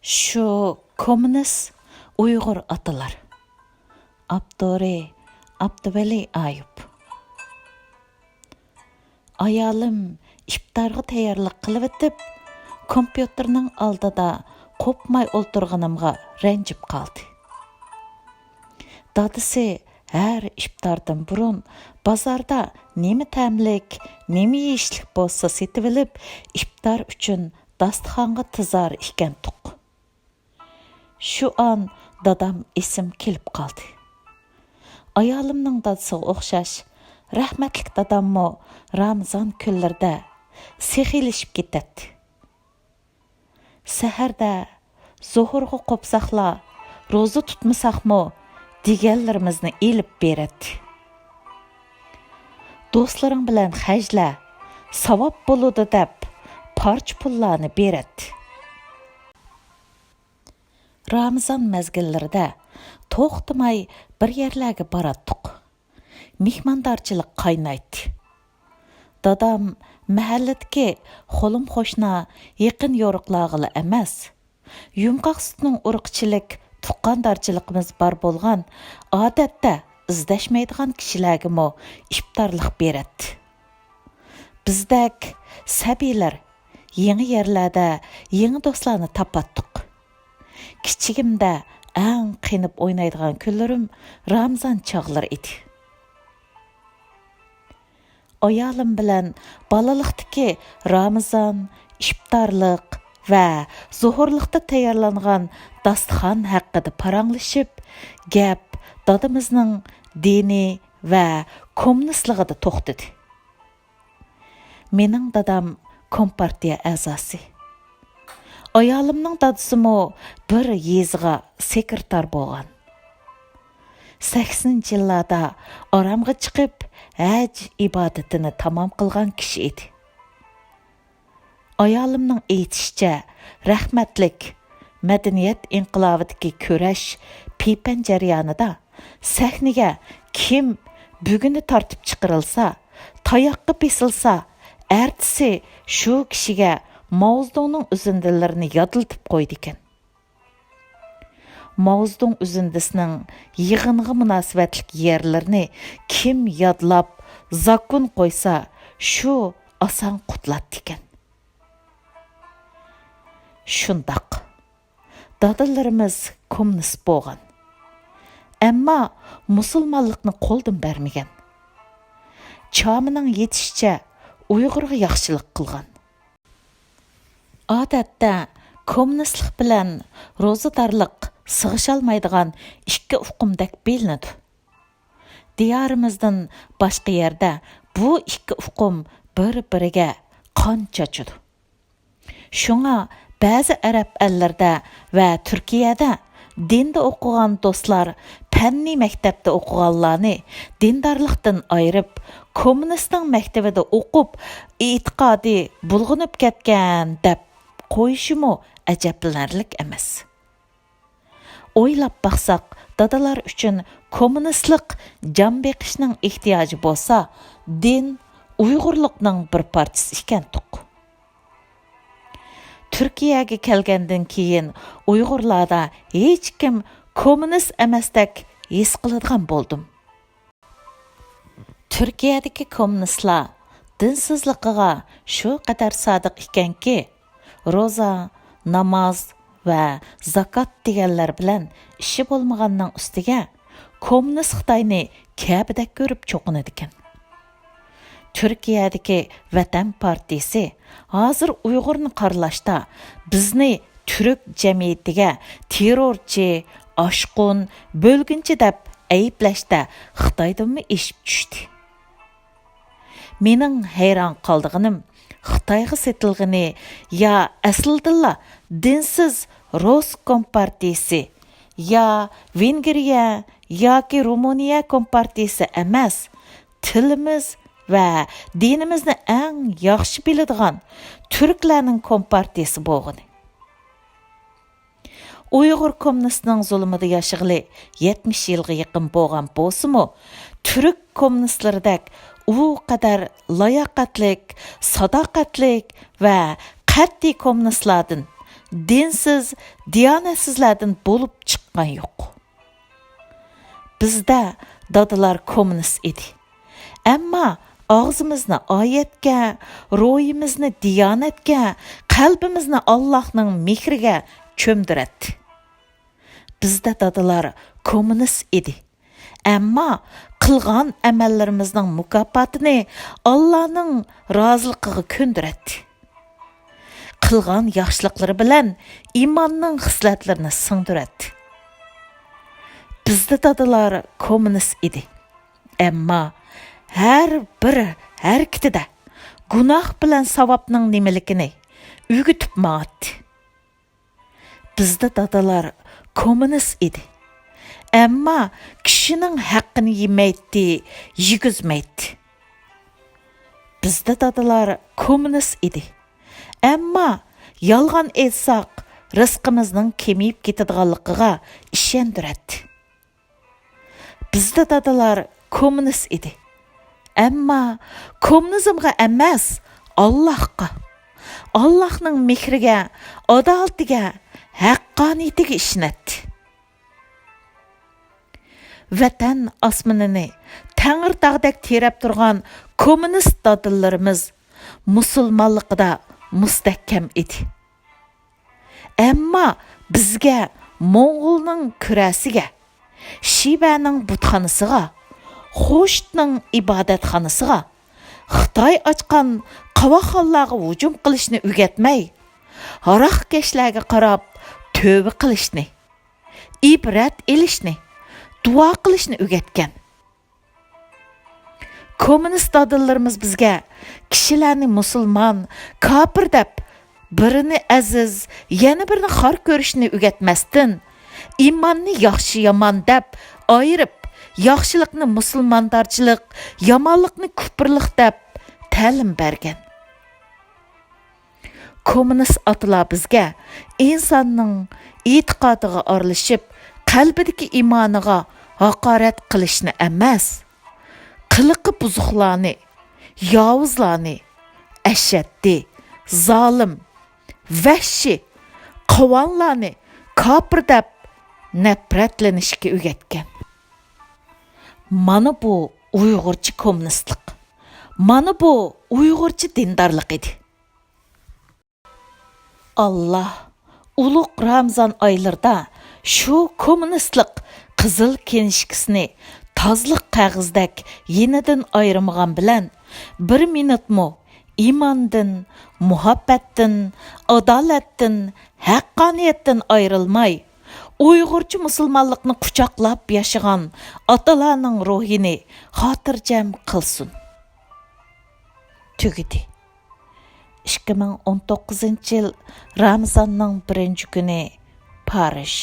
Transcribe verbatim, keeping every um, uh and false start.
شۇ كوممۇنىست ئۇيغۇر ئاتىلار. ئاپتورى: ئابدۇۋەلى ئايۇپ. ئايالىم ئىپتارغا تەييارلىق قىلىۋېتىپ، كومپيۇتېرنىڭ ئالدىدا قوپماي ئولتۇرغىنىمغا رەنجىپ قالدى. دادىسى ھەر ئىپتاردىن بۇرۇن بازاردا نېمە تەملىك، نېمە يېيىشلىك بولسا سېتىۋېلىپ، ئىپتار ئۈچۈن داستىخانغا تىزار ئىكەنتۇق. شۇ ئان دادام ئېسىم كېلىپ قالدى. ئايالىمنىڭ دادىسىغا ئوخشاش، رەھمەتلىك داداممۇ رامىزان كۈنلىرىدە سېخىيلىشىپ كېتەتتى. سەھەردە زوھۇرغا قوپساقلا، روزا تۇتمىساقمۇ، دېگەنلىرىمىزنى ئېلىپ بېرەتتى. دوستلىرىڭ بىلەن خەجلە، ساۋاب بولىدۇ دەپ، پارچە پۇللارنى بېرەتتى. رامىزان مەزگىللىرىدە توختىماي بىر يەرلەرگە باراتتۇق. مېھماندارچىلىق قاينايتتى. دادام مەھەللىدىكى خولۇم قوشنا، يېقىن يورۇقلارغىلا ئەمەس، يۇمغاق سۈتنىڭ ئۇرۇقىچىلىك تۇغقاندارچىلىقىمىز بار بولغان، ئادەتتە ئىزدەشمەيدىغان كىشىلەرگىمۇ ئىپتارلىق بېرەتتى. بىزدەك سەبىيلەر يېڭى يەرلەردە يېڭى دوستلارنى تاپاتتۇق. كىچىكىمدە ئەڭ قېنىپ ئوينايدىغان كۈنلىرىم رامىزان چاغلىرى ئىدى. ئايالىم بىلەن بالىلىقتىكى رامىزان، ئىپتارلىق ۋە زوھۇرلۇقتا تەييارلانغان داستىخان ھەققىدە پاراڭلىشىپ، گەپ دادىمىزنىڭ دىنى ۋە كوممۇنىستلىقىدا توختىدى. مېنىڭ دادام كومپارتىيە ئەزاسى. ئايالىمنىڭ دادىسىمۇ بىر يېزىغا سېكرېتار بولغان. سەكسىنىنچى يىللاردا ئارامغا چىقىپ، ھەج ئىبادىتىنى تامام قىلغان كىشى ئىدى. ئايالىمنىڭ ئېيتىشىچە، رەھمەتلىك مەدەنىيەت ئىنقىلابىدىكى كۈرەش، پىپەن جەريانىدا سەھنىگە كىم بۆگىنى تارتىپ چىقىرىلسا، تاياققا بېسىلسا، ئەتىسى شۇ كىشىگە ماۋزېدۇڭنىڭ ئۈزۈندىلىرىنى يادلىتىپ قويىدىكەن. ماۋزېدۇڭ ئۈزۈندىسىنىڭ يىغىنغا مۇناسىۋەتلىك يەرلىرىنى كىم يادلاپ، زاكۇن قويسا، شۇ ئاسان قۇتۇلاتتىكەن. شۇنداق. دادىلىرىمىز كوممۇنىست بولغان. ئەمما مۇسۇلمانلىقنى قولدىن بەرمىگەن. چامىنىڭ ئېيتىشىچە، ئۇيغۇرغا ياخشىلىق قىلغان. ئادەتتە كوممۇنىستلىق بىلەن روزىدارلىق سىغىشالمايدىغان ئىككى ئۇقۇمدەك بىلىنىدۇ. دىيارىمىزدىن باشقا يەردە بۇ ئىككى ئۇقۇم بىر-بىرىگە قان چاچىدۇ. شۇڭا بەزى ئەرەب ئەللىرىدە ۋە تۈركىيەدە دىندا ئوقۇغان دوستلار پەننىي مەكتەپتە ئوقۇغانلارنى دىندارلىقتىن ئايرىپ، كوممۇنىستنىڭ مەكتىۋىدە ئوقۇپ، ئېتىقادى بۇلغىنىپ كەتكەن دەپ قويۇشىمۇ ئەجەبلىنەرلىك ئەمەس. ئويلاپ باقساق، دادىلار ئۈچۈن كوممۇنىستلىق جان بېقىشنىڭ ئېھتىياجى بولسا، دىن ئۇيغۇرلۇقنىڭ بىر پارچىسى ئىكەنتۇق. تۈركىيەگە كەلگەندىن كېيىن ئۇيغۇرلاردا ھېچكىم كوممۇنىست ئەمەستەك ھېس قىلىدىغان بولدۇم. تۈركىيەدىكى كوممۇنىستلار دىنسىزلىقىغا شۇ قەدەر سادىق ئىكەنكى، روزا، ناماز ۋە زاكات دېگەنلەر بىلەن ئىشى بولمىغاننىڭ ئۈستىگە كوممۇنىست خىتاينى كەبىدەك كۆرۈپ چوقۇنىدىكەن. تۈركىيەدىكى ۋەتەن پارتىيىسى ھازىر ئۇيغۇرنى قارىلاشتا بىزنى تۈرك جەمئىيىتىگە تېررورچى، ئاشقۇن، بۆلگۈنچى دەپ ئەيىبلەشتە خىتايدىنمۇ ئېشىپ چۈشتى. مېنىڭ ھەيران قالىدىغىنىم، خىتايغا سېتىلغىنى يا ئەسلىدىنلا دىنسىز رۇس كومپارتىيىسى يا ۋېنگرىيە ياكى رومانىيە كومپارتىيىسى ئەمەس، تىلىمىز ۋە دىنىمىزنى ئەڭ ياخشى بىلىدىغان تۈركلەرنىڭ كومپارتىيىسى بولغىنى. ئۇيغۇر كوممۇنىستىنىڭ زۇلۇمىدا ياشىغىلى يەتمىش يىلغا يېقىن بولغان بولسىمۇ، تۈرك كوممۇنىستلىرىدەك ئۇ قەدەر لاياقەتلىك، ساداقەتلىك ۋە قەتئىي كوممۇنىستلاردىن دىنسىز، دىيانەتسىزلەردىن بولۇپ چىققان يوق. بىزدە دادىلار كوممۇنىست ئىدى. ئەمما ئاغزىمىزنى ئايەتكە، روھىمىزنى دىيانەتكە، قەلبىمىزنى ئاللاھنىڭ مېھرىگە چۆمدۈرەتتى. بىزدە دادىلار كوممۇنىست ئىدى. ئەمما قىلغان ئەمەللىرىمىزنىڭ مۇكاپاتىنى ئاللانىڭ رازىلىقىغا كۆندۈرەتتى. قىلغان ياخشىلىقلىرى بىلەن ئىماننىڭ خىسلەتلىرىنى سىڭدۈرەتتى. بىزدە دادىلار كوممۇنىست ئىدى. ئەمما ھەر بىر ھەرىكىتىدە گۇناھ بىلەن ساۋابنىڭ نېمىلىكىنى ئۆگىتىپ ماڭاتتى. بىزدە دادىلار كوممۇنىست ئىدى. ئەمما كىشىنىڭ ھەققىنى يېمەيتتى، يېگۈزمەيتتى. بىزدە دادىلار كوممۇنىست ئىدى. ئەمما يالغان ئېيتساق، رىزقىمىزنىڭ كېمىيىپ كېتىدىغانلىقىغا ئىشەندۈرەتتى. بىزدە دادىلار كوممۇنىست ئىدى. ئەمما كوممۇنىزمغا ئەمەس، ئاللاھقا، ئاللاھنىڭ مېھرىگە، ئادالىتىگە، ھەققانىيىتىگە ئىشىنەتتى. ۋەتەن ئاسمىنىنى تەڭرىتاغدەك تىرەپ تۇرغان كوممۇنىست دادىلىرىمىز مۇسۇلمانلىقىدا مۇستەھكەم ئىدى. ئەمما بىزگە موڭغۇلنىڭ كۈرەسىگە، شىۋەنىڭ بۇتخانىسىغا، خوشۇتنىڭ ئىبادەتخانىسىغا، خىتاي ئاچقان قاۋاقخانىلارغا ھۇجۇم قىلىشنى ئۆگەتمەي، ھاراقكەشلەرگە قاراپ تۆۋە قىلىشنى، ئىبرەت ئېلىشنى، دۇئا قىلىشنى ئۆگەتكەن. كوممۇنىست دادىلىرىمىز بىزگە كىشىلەرنى مۇسۇلمان، كاپىر دەپ، بىرىنى ئەزىز، يەنە بىرىنى خار كۆرۈشنى ئۆگەتمەستىن، ئىماننى ياخشى-يامان دەپ ئايرىپ، ياخشىلىقنى مۇسۇلماندارچىلىق، يامانلىقنى كۇپۇرلۇق دەپ تەلىم بەرگەن. كوممۇنىست ئاتىلار بىزگە ئىنساننىڭ ئېتىقادىغا ئارىلىشىپ، قەلبىدىكى ئىمانىغا ھاقارەت قىلىشنى ئەمەس، قىلىقى بۇزۇقلارنى، ياۋۇزلارنى، ئەشەددىي، زالىم، ۋەھشىي، قاۋانلارنى كاپىر دەپ نەپرەتلىنىشكە ئۆگەتكەن. مانا بۇ ئۇيغۇرچە كوممۇنىستلىق. مانا بۇ ئۇيغۇرچە دىندارلىق ئىدى. ئاللا ئۇلۇغ رامىزان ئايلىرىدا شۇ كوممۇنىستلىق قىزىل كىنىشكىسىنى تازىلىق قەغىزىدەك يېنىدىن ئايرىمىغان بىلەن، بىر مىنۇتمۇ ئىماندىن، مۇھەببەتتىن، ئادالەتتىن، ھەققانىيەتتىن ئايرىلماي، ئۇيغۇرچە مۇسۇلمانلىقنى قۇچاقلاپ ياشىغان ئاتىلارنىڭ روھىنى خاتىرجەم قىلسۇن. تۈگىدى. ئىككى مىڭ ئون توققۇزىنچى يىل رامىزاننىڭ بىرىنچى كۈنى، پارىژ.